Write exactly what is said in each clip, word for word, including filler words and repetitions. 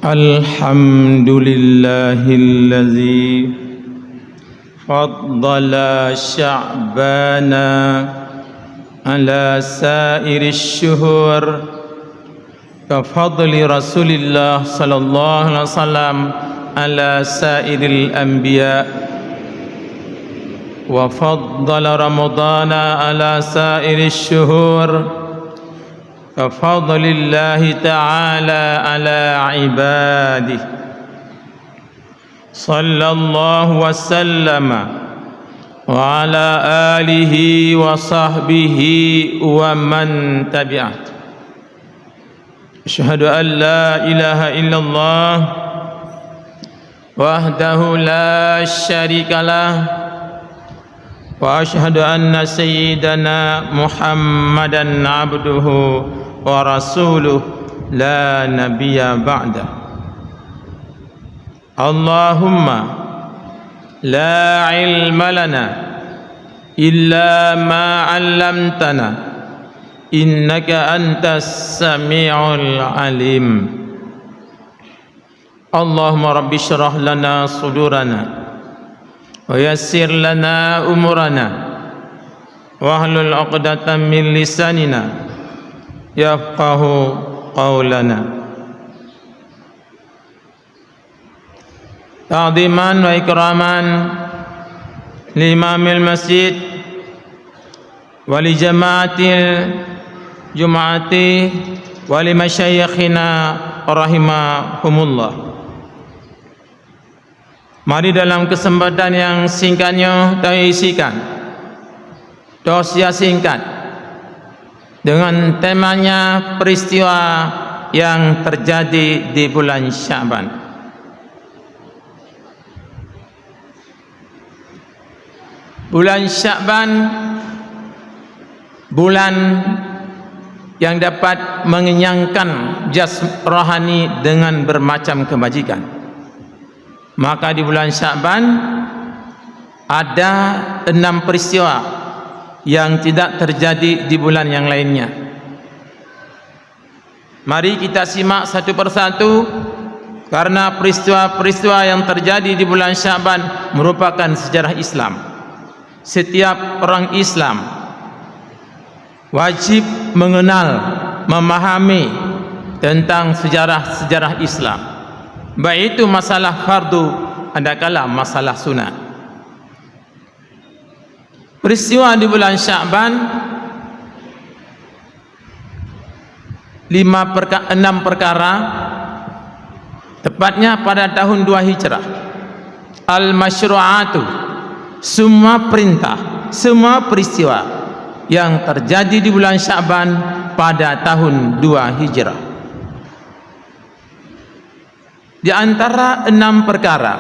الحمد لله الذي فضل شعبان على سائر الشهور كفضل رسول الله صلى الله عليه وسلم على سائر الأنبياء، وفضل رمضان على سائر الشهور كفضل الله تعالى على عباده. صلى الله وسلم وعلى آله وصحبه ومن تبعه. أشهد أن لا إله إلا الله وحده لا شريك له، وأشهد أن سيدنا محمدا عبده ورسوله لا نبي بعده. اللهم لا علم لنا إلا ما علمتنا إنك أنت السميع العليم. اللهم رب اشرح لنا صدورنا ويسر لنا أمورنا واحلل عقدة من لساننا يفقه قولنا. تعظيما وإكراما لإمام المسجد ولجماعة الجمعة ولمشايخنا رحمهم الله. Mari dalam kesempatan yang singkat nyoe taisikan tausiah singkat dengan temanya peristiwa yang terjadi di bulan Sya'ban. Bulan Sya'ban, bulan yang dapat mengenyangkan jas rohani dengan bermacam kebajikan. Maka di bulan Sya'ban ada enam peristiwa yang tidak terjadi di bulan yang lainnya. Mari kita simak satu persatu, karena peristiwa-peristiwa yang terjadi di bulan Sya'ban merupakan sejarah Islam. Setiap orang Islam wajib mengenal, memahami tentang sejarah-sejarah Islam, baik itu masalah fardu, adakala masalah sunat. Peristiwa di bulan Sya'ban, lima perka-, enam perkara, tepatnya pada tahun dua Hijrah. Al-masyru'atu, semua perintah, semua peristiwa yang terjadi di bulan Sya'ban pada tahun dua Hijrah. Di antara enam perkara,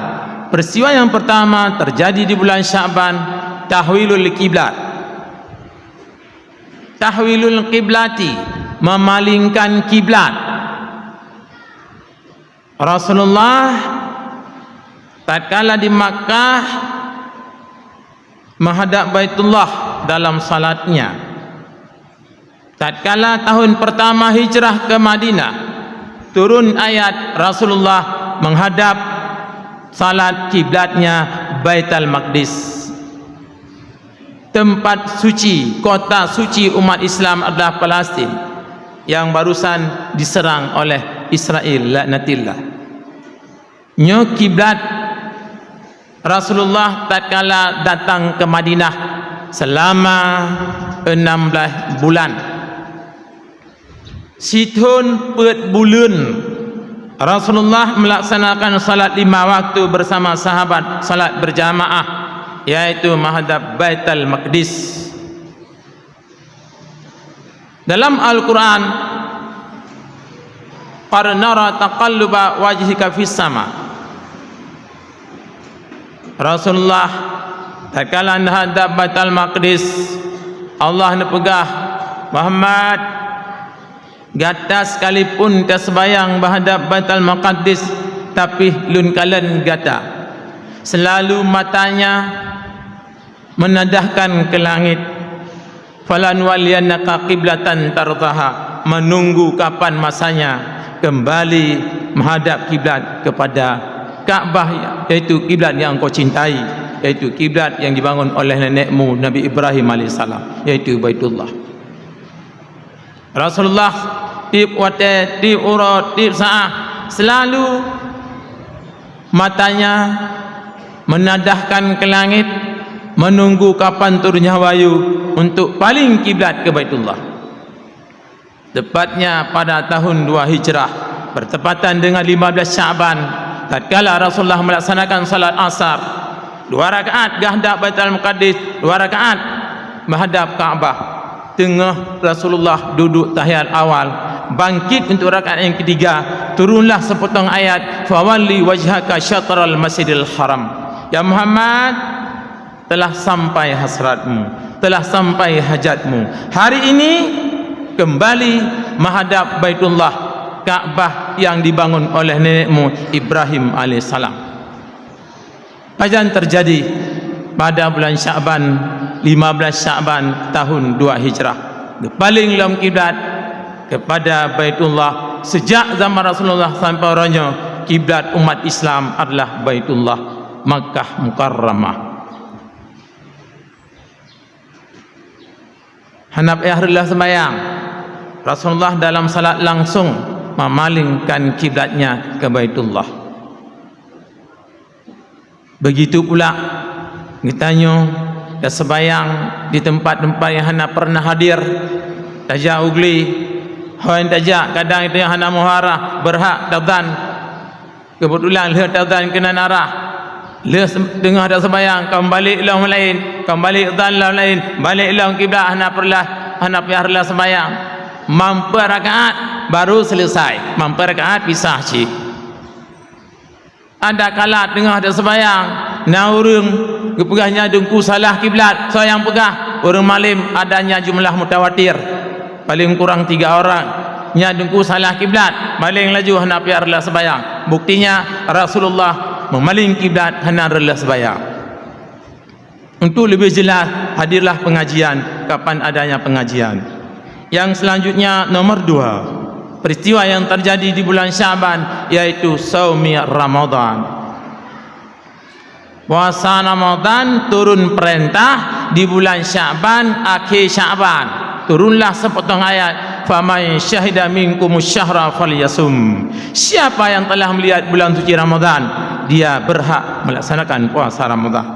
peristiwa yang pertama terjadi di bulan Sya'ban, tahwilul kiblat. Tahwilul kiblati, memalingkan kiblat. Rasulullah tatkala di Makkah menghadap Baitullah dalam salatnya. Tatkala tahun pertama hijrah ke Madinah, turun ayat Rasulullah menghadap salat kiblatnya Baitul Maqdis. Tempat suci, kota suci umat Islam adalah Palestin yang barusan diserang oleh Israel laknatillah. Nyoe kiblat Rasulullah tatkala datang ke Madinah selama enam belas bulan. Sithon peuet buleuen Rasulullah melaksanakan salat lima waktu bersama sahabat, salat berjamaah, yaitu menghadap Baitul Maqdis. Dalam Al-Quran, "Qad nara taqalluba wajhika fis sama." Rasulullah tatkala neuhadap Baitul Maqdis, Allah neupeugah, "Muhammad, gata sekalipun taseumbahyang beuhadap Baitul Maqdis, tapi lôn kalon gata." Selalu matanya menadahkan ke langit, "Falanuwalliyannaka qiblatan tardhaha," menunggu kapan masanya kembali menghadap kiblat kepada Ka'bah, yaitu kiblat yang engkau cintai, yaitu kiblat yang dibangun oleh nenekmu Nabi Ibrahim alaihissalam, yaitu Baitullah. Rasulullah tiep watée, tiep uroe, tiep saát selalu matanya menadahkan ke langit, menunggu kapan turunnya wahyu untuk paling kiblat ke Baitullah. Tepatnya pada tahun dua Hijrah, bertepatan dengan lima belas Sya'ban, tatkala Rasulullah melaksanakan salat Asar, dua rakaat geuhadap Baitul Muqaddas, dua rakaat menghadap Ka'bah. Teungoh Rasulullah duduk tahiyat awal, bangkit untuk rakaat yang ketiga, turunlah sepotong ayat, "Fawalli wajhaka syatral Masjidil Haram." Ya Muhammad, telah sampai hasratmu, telah sampai hajatmu. Hari ini kembali menghadap Baitullah, Ka'bah yang dibangun oleh nenekmu Ibrahim alaihissalam. Pajan terjadi pada bulan Sya'ban, lima belas Sya'ban tahun dua Hijrah, geupaléng lom kiblat kepada Baitullah. Sejak zaman Rasulullah sampai uroe nyoe, kiblat umat Islam adalah Baitullah, Makkah Mukarramah. Hana payah reuloh seumayang, Rasulullah dalam salat langsung memalingkan kiblatnya ke Baitullah. Begitu pula geutanyoe taseumayang di teumpat-teumpat nyang hana pernah hadir, tajak u glé, hôi tajak, kadang geutanyoe hana meuharah, beurhak tazan. Keubeutulan lheueh tazan keunan arah, lheueh teungoh taseumayang, ka meubalek lom laén, ka meubalek zan lom laén, balek lom kiblat, hana peureuleuh, hana payah reuloh seumayang. Mampat rakaat baru seuleusai, mampat rakaat pisah cit. Ada kala teungoh taseumayang, na ureuëng geupeugah nyan teungku salah kiblat, soe nyang peugah? Ureuëng malém, adanya jumlah mutawatir. Paléng kurang tiga orang. Nyan teungku salah kiblat, maléng laju hana payah reuloh seumayang. Buktinya, Rasulullah meumaléng kiblat hana reuloh seumayang. Untuk lebih jelas, hadirlah pengajian kapan adanya pengajian. Yang selanjutnya, nomor dua, peristiwa yang terjadi di bulan Sya'ban, yaitu saumi Ramadan. Puasa Ramadan turun perintah di bulan Sya'ban, akhé Sya'ban. Turunlah sepotong ayat, "Faman syahida minkumus syahra falyasum." Siapa yang telah melihat bulan suci Ramadan, dia berhak melaksanakan puasa Ramadan.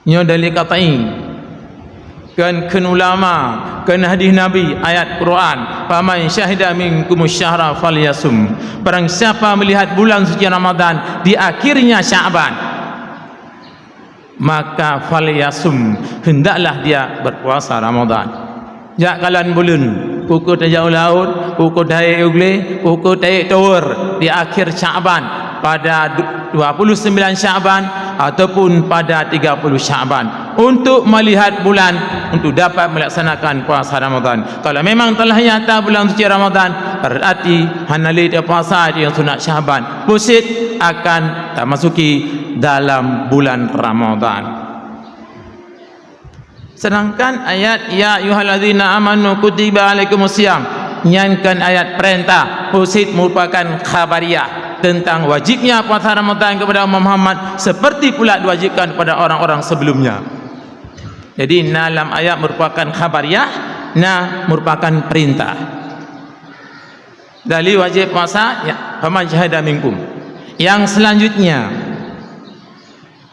Nyoe dalil qat'i. Kheun, kheun ulama, kheun hadis Nabi, ayat Quran, "Faman syahida minkumus syahra falyasum." Barang siapa melihat bulan suci Ramadan di akhirnya Sya'ban, maka falyasum, hendaklah dia berpuasa Ramadan. Jak kalon buleuen, peu kheueh tajak u laôt, peu kheueh taék u glé, peu kheueh taék tower di akhir Sya'ban, pada du-, dua puluh sembilan Sya'ban ataupun pada tiga puluh Sya'ban, untuk melihat bulan, untuk dapat melaksanakan puasa Ramadan. Kalau memang telah nyata bulan suci Ramadan, berarti hana lé tapuasa di sunat Sya'ban. Buset akan tamasuki dalam bulan Ramadan. Sedangkan ayat, "Ya ayyuhallazina amanu kutiba alaikumus siyam," nyan kan ayat perintah, buset merupakan khabariah tentang wajibnya puasa Ramadan kepada umat Muhammad, seperti pula diwajibkan kepada orang-orang sebelumnya. Jadi, na lam ayat merupakan khabariah, na merupakan perintah. Dari wajib puasa, ya, "Faman syahida minkum." Yang selanjutnya,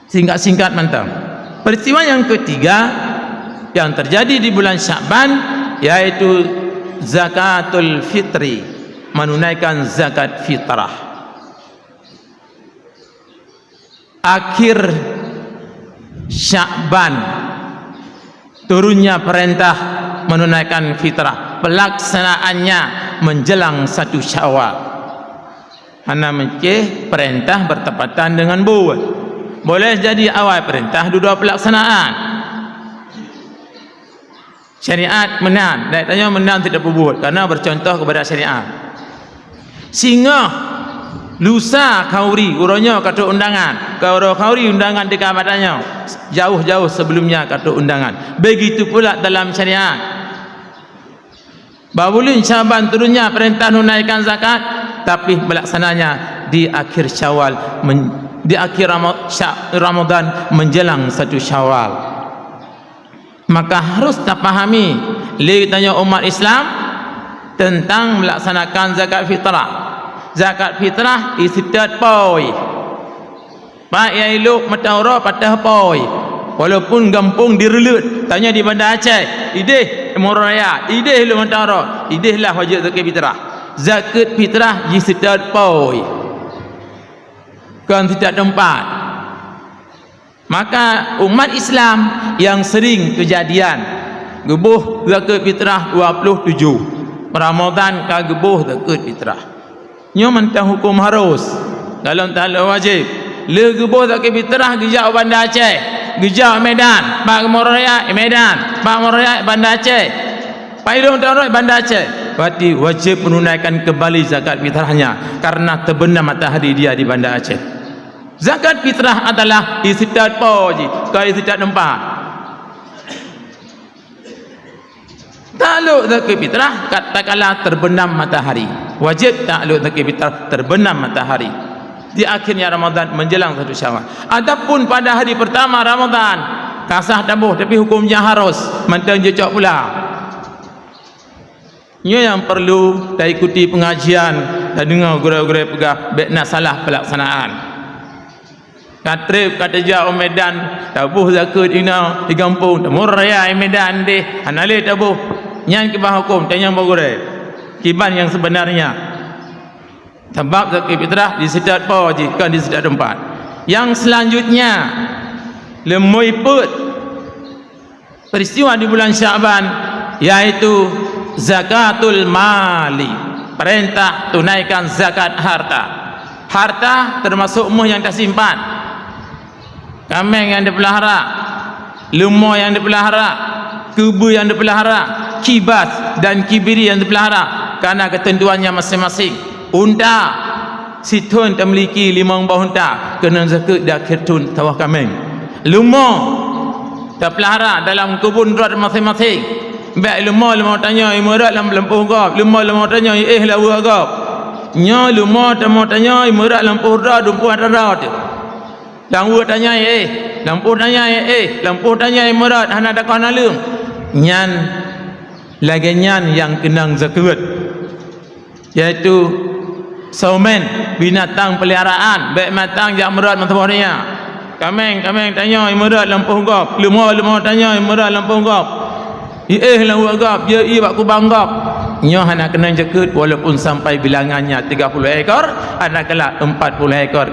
singkat-singkat mantong. Peristiwa yang ketiga yang terjadi di bulan Sya'ban, yaitu zakatul fitri, menunaikan zakat fitrah. Akhir Sya'ban, turunnya perintah menunaikan fitrah, pelaksanaannya menjelang satu Syawal. Hana meucéh perintah bertepatan dengan buet. Boleh jadi awai perintah dudoe pelaksanaan. Syariat meunan, dan tanyoe meunan tidak peubuet karena bercontoh kepada syariat. Singoh lusa khauri, uroe nyoe ka trok undangan, ka uroe khauri undangan di kabat tanyoe. Jauh-jauh sebelumnya ka trok undangan. Begitu pula dalam syariat. Bak buleuen Syaban turunnya perintah nunaikan zakat, tapi pelaksananya di akhir Syawal, men-, di akhir Rama-, Sya-, Ramadan menjelang satu Syawal. Maka harus tapahami lé tanyoe umat Islam tentang melaksanakan zakat fitrah. Zakat fitrah isitat poi. Pat nyang ilok mata uroe patah poi. Walaupun gampông di Reuleuet, tanyoe di Banda Aceh, ideh Muara Raya, ideh ilok mata uroe, ideh lah wajéb zakat fitrah. Zakat fitrah jisitat poi. Kon sitat teumpat. Maka umat Islam nyang sering keujadian geuboh zakat fitrah dua ploh tujoh Ramadhan ka geuboh zakat fitrah. Nyoe mantong huköm harus, golom taklok wajéb. Lheueh geuboh zakat fitrah geujak u Banda Aceh, geujak u Medan, bak Muara Raya Medan, bak Muara Raya Banda Aceh. Pai lôn tarot Banda Aceh, berarti wajéb menunaikan kembali zakat fitrahnya karena terbenam matahari dia di Banda Aceh. Zakat fitrah adalah isitat po jih, kon isitat teumpat. Taklok zakat fitrah tatkala terbenam matahari. Wajéb taklok zakat fitrah terbenam matahari di akhirnya Ramadan menjelang satu Syawal. Adapun pada hari pertama Ramadan, ka sah taboh, tapi hukömnya harus, mantong jicok pula. Nyoe nyang perlu taikuti pengajian, tadeungoe gurée-gurée peugah, bék na salah pelaksanaan. Ka treb ka tajak u Medan, taboh zakat inoe di gampông, tamurai raya i Medan deh, hana lé taboh. Nyan kiban huköm, tanyong bak gurée. Kiban nyang sebenarnya. Sabab zakat fitrah di sitat po jih, kon di sitat teumpat. Nyang selanjutnya, leumoi peuet peristiwa di bulan Sya'ban, yaitu zakatul mali, perintah tunaikan zakat harta. Harta termasuk méuh nyang tasimpan, kaméng nyang dipeulara, leumo nyang dipeulara, keubeue nyang dipeulara, kibas dan kibiri nyang dipeulara, karena keuteuntuannya maséng-maséng. Unta sithon tamiliki limong boh unta, keunong zakat di akhé thon saboh kaméng. Leumo tapeulara dalam keubon rot maséng-maséng. Bék leumo, leumo tanyoe imeurot lam lampôh gob, leumo, leumo tanyoe iéh lam weueh gob. Nyoe leumo, leumo tanyoe imeurot lampôh droe dumpeue atra droe teuh. Lam weueh tanyoe iéh, lampôh tanyoe iéh, lampôh tanyoe imeurot hana takoh naleueng. Nyan lagée nyan nyang keunong zakat. Yaitu somen, binatang peliharaan, bék mantong jak meurot meusaboh donya. Kaméng, kaméng tanyoe imeurot lampôh gob, leumo, leumo tanyoe imeurot lampôh gob. Iéh lam weueh gob, jeuet ie bak kubang gob. Nyoe hana keunong zakat walaupun sampai bilangannya tiga puluh ekor, hana keulak empat puluh ekor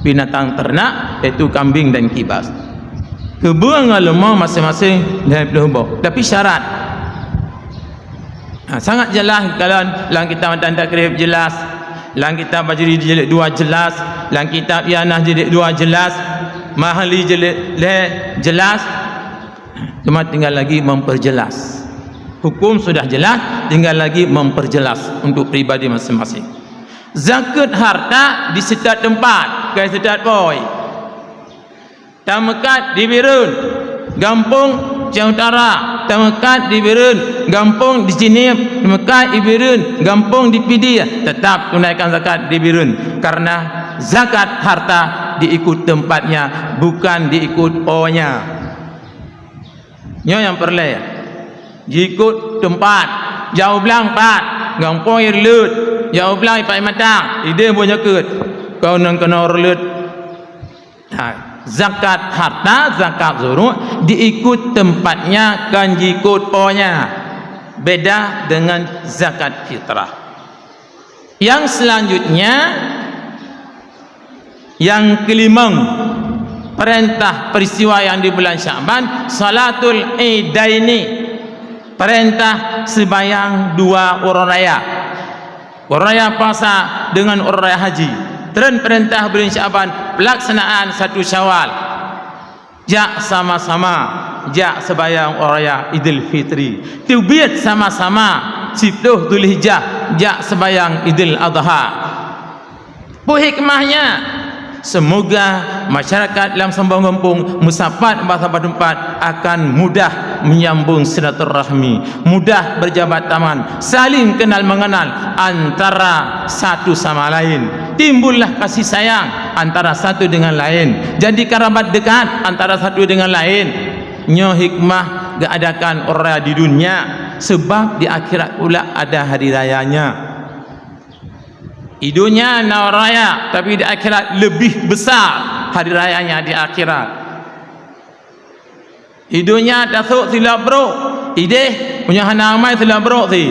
binatang ternak, yaitu kambing dan kibas. Keubeue ngon leumo maséng-maséng lhée ploh boh. Tapi syarat, ha, sangat jelas dalam, lam kitab Matan Takrib jelas, lam kitab Bajuri jilid dua jelas, lam kitab Ianah jilid dua jelas, Mahali jilid lhée jelas. Cuma tinggal lagi memperjelas. Hukum sudah jelas, tinggal lagi memperjelas untuk pribadi masing-masing. Zakat harta di sitat teumpat, kon sitat poi. Tameukat di Bireuen, gampông Aceh Utara, tameukat di Bireuen, gampông di Jeunieb, tameukat di Bireuen, gampông di Pidie, tetap tunaikan zakat di Bireuen, karena zakat harta diikut tempatnya, bukan diikut ponya. Nyoe nyang peureulée. Jiikot teumpat, jak u blang pat, gampông i Reuleuet, jak u blang i Paih Matang, ideh boh nyoe keuet. Kon ngon keunoe Reuleuet. Ha, zakat harta, zakat zuru'ah diikot tempatnya, kon jiikot ponya. Beda dengan zakat fitrah. Yang selanjutnya, yang kelimong, perintah peristiwa yang di bulan Sya'ban, salatul idaini, perintah sembahyang dua uroe raya. Uroe raya puasa dengan uroe raya haji. Treun perintah bulan Sya'ban, pelaksanaan satu Syawal. Jak sama-sama, jak sembahyang uroe raya Idul Fitri. Teubiet sama-sama, siploh Zulhijjah, jak sembahyang Idul Adha. Peue hikmahnya? Semoga masyarakat lam saboh gampông meusapat bak saboh teumpat akan mudah menyambung silaturahmi, mudah berjabat tangan, saling kenal mengenal antara satu sama lain. Timbullah kasih sayang antara satu dengan lain. Jadi kerabat dekat antara satu dengan lain. Nyoe hikmah geuadakan raya di dunia, sebab di akhirat pula ada hari rayanya. Di dunia na raya, tapi di akhirat lebih besar hari rayanya di akhirat. Di dunia tasôk silop brôk, idéh meunyoe hana amai silop brôk sit.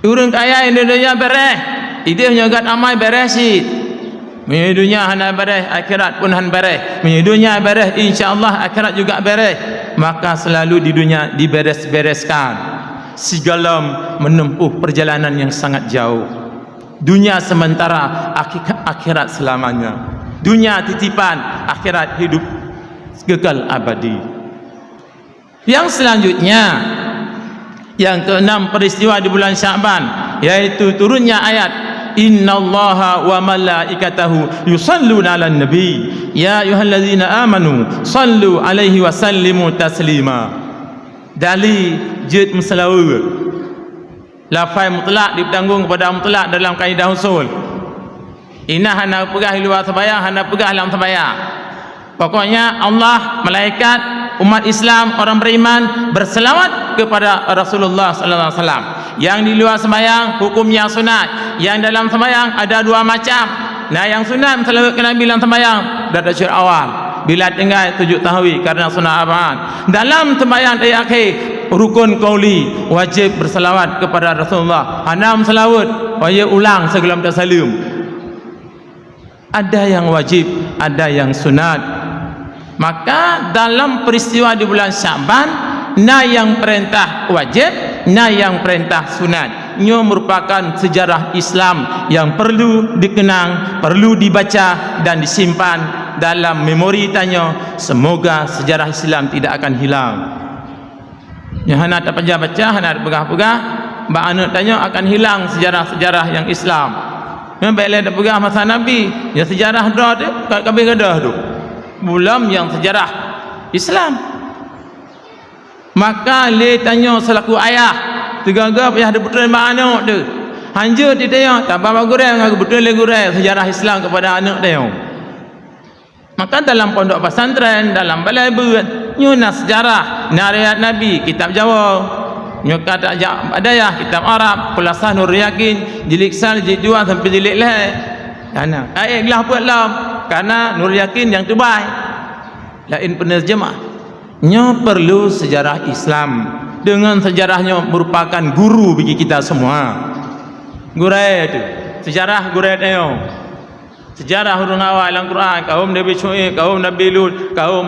Ureuëng kaya di dunia béréh, idéh meunyoe gét amai béréh sit. Meunyoe dunia hana béréh, akhirat pun hana béréh. Meunyoe dunia béréh, insya Allah akhirat juga béréh. Maka selalu di dunia diberes-bereskan. Sigohlom menempuh perjalanan yang sangat jauh. Dunia sementara, akhi-, akhirat selamanya. Dunia titipan, akhirat hidup kekal abadi. Yang selanjutnya, yang keenam peristiwa di bulan Sya'ban, yaitu turunnya ayat, "Innallaha wa malaikatahu yusalluna 'alan nabi, ya ayyuhallazina amanu sallu 'alaihi wa sallimu taslima." Dali jeuet meuseulaweuet. Lafai mutlak dipeutanggong keupada mutlak dalam kaidah usul. Inan hana peugah di luwa seumayang, hana peugah lam seumayang. Pokoknya Allah, malaikat, umat Islam, orang beriman berselawat kepada Rasulullah sallallahu alaihi wasallam. Yang di luwa seumayang hukumnya sunat, yang dalam seumayang ada dua macam. Nah, yang sunat meuseulaweuet keu Nabi lam seumayang, dak tasyahudat awal. Bila tinggai sujud sahwi karena sunat ab'ad. Dalam seumayang tahiyat akhé, rukun qauli, wajib berselawat kepada Rasulullah. Hana meuseulaweuet, wajib ulang sigohlom tasaleuem. Ada yang wajib, ada yang sunat. Maka dalam peristiwa di bulan Sya'ban, na nyang peurintah wajib, na nyang peurintah sunat. Nyoe merupakan sejarah Islam yang perlu dikenang, perlu dibaca dan disimpan dalam memori tanyoe. Semoga sejarah Islam tidak akan hilang. Nyang hana tapaja baca, hana tapeugah-peugah, bak aneuëk tanyoe akan hilang sejarah-sejarah nyang Islam. Nyoe bék lé tapeugah masa Nabi, nyang sejarah droe teuh ka habéh gadôh teuh. Bulom nyang sejarah Islam. Maka lé tanyoe seulaku ayah, teuga-ga payah teupeutron bak aneuëk teuh. Hanjeuet di tanyoe, taba bak gurée ngon geupeutrön lé gurée sejarah Islam keupada aneuëk tanyoe. Maka dalam pondok pesantren, dalam balai beuet, nyoe na sejarah, na riwayat Nabi, kitab Jawoe. Nyoe ka tajak bak dayah, kitab Arab, Khulasah Nurul Yakin, jilid sa, jilid dua sampai jilid lhée. Kana, ayat glah peuet lom, kana Nurul Yakin nyang teubai. Laén peuneurjemah. Nyoe perlu sejarah Islam. Dengan sejarah nyoe merupakan guru bagi kita semua. Gurée teuh, sejarah gurée tanyoe. Sejarah ureuëng awai lam Quran, kaum Nabi Syu'aib, kaum Nabi Lut, kaum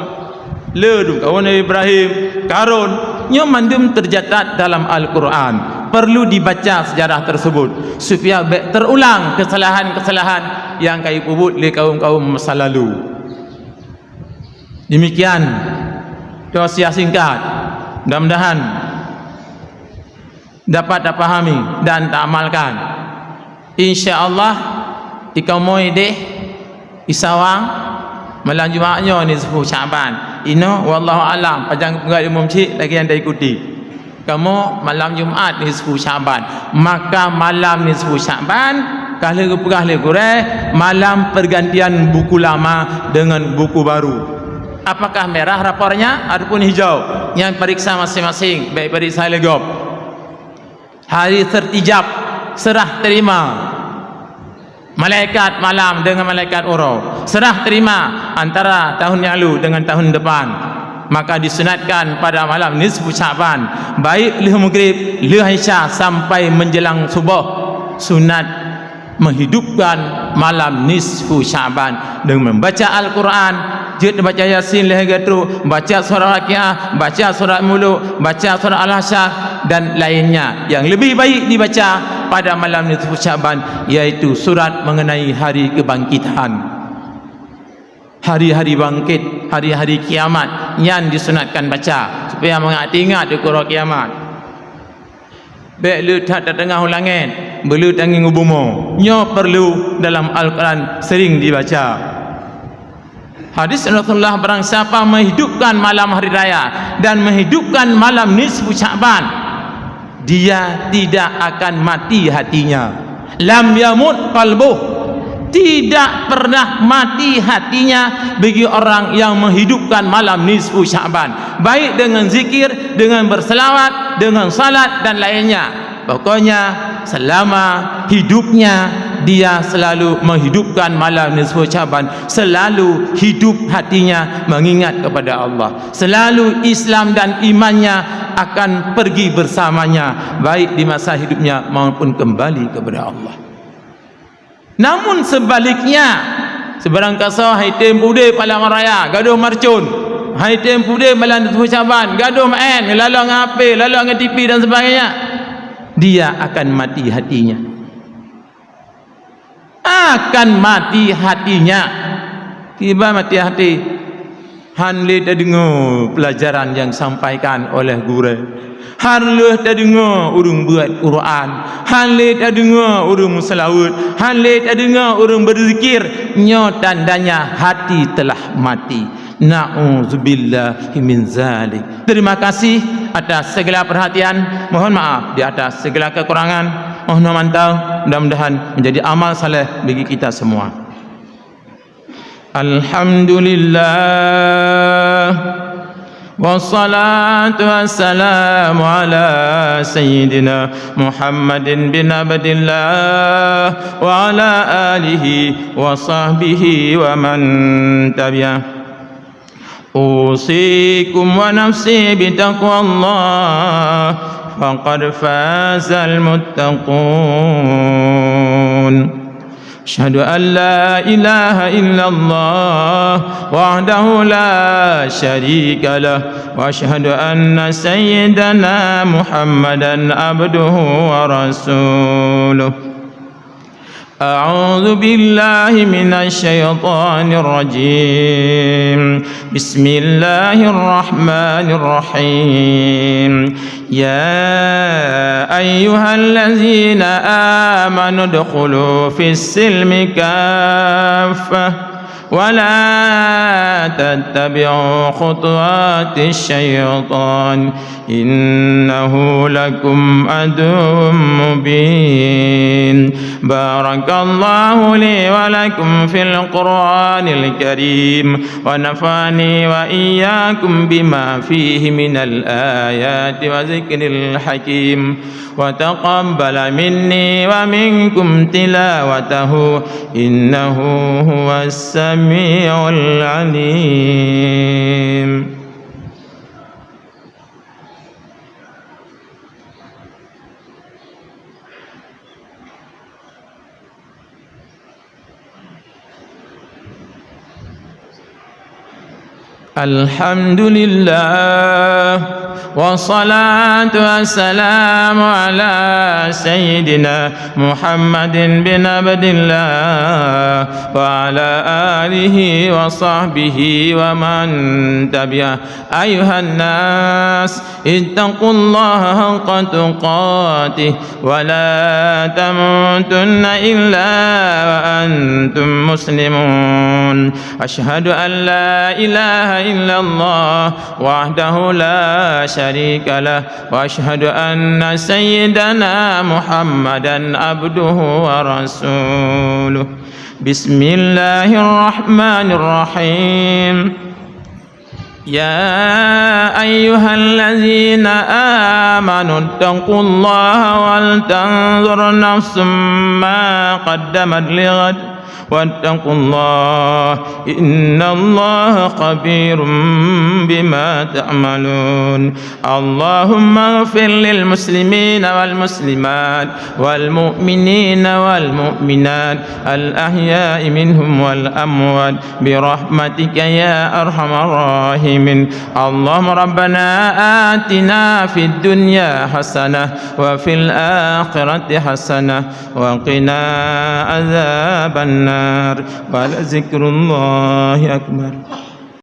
Lut, kaum Nabi Ibrahim, Karun, nyoe mandum tercatat dalam Al-Quran. Perlu dibaca sejarah tersebut supaya bék terulang kesalahan-kesalahan nyang ka jipeubuet lé kaum-kaum masa lalu. Demikian tausiah singkat. Mudah-mudahan dapat tapahami dan taamalkan. Insya Allah, ikamoe deh isawang malam Jumat nyoe nisfu Sya'ban. Inoe wallahu alam, pajan geupeugah di umum cit lagi nyang taikuti. Kamoe malam Jumat nisfu Sya'ban. Maka malam nisfu Sya'ban ka lheueh geupeugah lé gurée, malam pergantian buku lama dengan buku baru. Apakah merah rapornya ataupun hijau? Nyang periksa masing-masing, bék periksa lé gob. Hari tertijab, serah terima. Malaikat malam dengan malaikat uroe, serah terima antara tahun yang lalu dengan tahun depan. Maka disunatkan pada malam nisfu Sya'ban, baik lheueh Maghrib, lheueh Isya sampai menjelang suboh, sunat menghidupkan malam nisfu Sya'ban dengan membaca Al-Quran, jeuet baca Yasin lhée geutrok, baca surat Waqiah, baca surat Muluk, baca surat Al-Hasyr dan lainnya. Yang lebih baik dibaca pada malam nisfu Sya'ban yaitu surat mengenai hari kebangkitan. Hari-hari bangkit, hari-hari kiamat, nyan disunatkan baca supaya mangat ingat di uroe kiamat. Bék le that tateungoh u langét. Beuleuet tangieng u bumoe, nyoe perlu dalam Al-Quran sering dibaca. Hadis Rasulullah, barang siapa menghidupkan malam hari raya dan menghidupkan malam nisfu Sya'ban, dia tidak akan mati hatinya. Lam yamut qalbuh, tidak pernah mati hatinya bagi orang yang menghidupkan malam nisfu Sya'ban, baik dengan zikir, dengan berselawat, dengan salat dan lainnya. Pokoknya, selama hidupnya, dia selalu menghidupkan malam nisfu Syaban, selalu hidup hatinya mengingat kepada Allah, selalu Islam dan imannya akan pergi bersamanya, baik di masa hidupnya maupun kembali kepada Allah. Namun sebaliknya, sibarang kasoe hai tem udeb malam raya, gadoh marcon, hai tem udeb malam nisfu Syaban, gadoh maén, lalong ngon H P, lalong ngon T V dan sebagainya, dia akan mati hatinya. Akan mati hatinya. Kiban mati hati. Hán lé tadeungoe peulajaran nyang sampaikan oleh gurée. Hán lheueh tadeungoe ureuëng beuet Quran. Hán lé tadeungoe ureuëng meuseulaweuet. Hán lé tadeungoe ureuëng beuzikir. Nyoe tandanya hati telah mati. Na'udzubillahi min zalik. Terima kasih atas segala perhatian. Mohon maaf di atas segala kekurangan. Mohon mantau, mudah-mudahan menjadi amal saleh bagi kita semua. Alhamdulillah. Wassalatu wassalamu ala sayyidina Muhammadin bin Abdillah wa ala alihi wa sahbihi wa man tabi'ah. Usikum wa nafsi bitaqwallah, faqad fazal muttaqun. Asyhadu an la ilaha illallah wahdahu la syarika lah, wa asyhadu anna sayyidana Muhammadan abduhu wa rasuluh. أعوذ بالله من الشيطان الرجيم. بسم الله الرحمن الرحيم. يا أيها الذين آمنوا ادخلوا في السلم كافة ولا تتبعوا خطوات الشيطان إنه لكم عدو مبين. بارك الله لي ولكم في القرآن الكريم ونفعني وإياكم بما فيه من الآيات وذكر الحكيم وتقبل مني ومنكم تلاوته إنه هو السميع العليم. الحمد لله، والصلاة والسلام على سيدنا محمد بن عبد الله وعلى آله وصحبه ومن تبعه. أيها الناس، اتقوا الله حق تقاته ولا تموتن إلا وأنتم مسلمون. أشهد أن لا إله إلا الله وحده لا شريك له، وأشهد أن سيدنا محمدا عبده ورسوله. بسم الله الرحمن الرحيم. يا أيها الذين آمنوا اتقوا الله ولتنظر نفس ما قدمت لغد واتقوا الله إن الله خبير بما تعملون. اللهم اغفر للمسلمين والمسلمات والمؤمنين والمؤمنات الأحياء منهم والأموات برحمتك يا أرحم الراحمين. اللهم ربنا آتنا في الدنيا حسنة وفي الآخرة حسنة وقنا عذاب النار. ولذكر الله أكبر.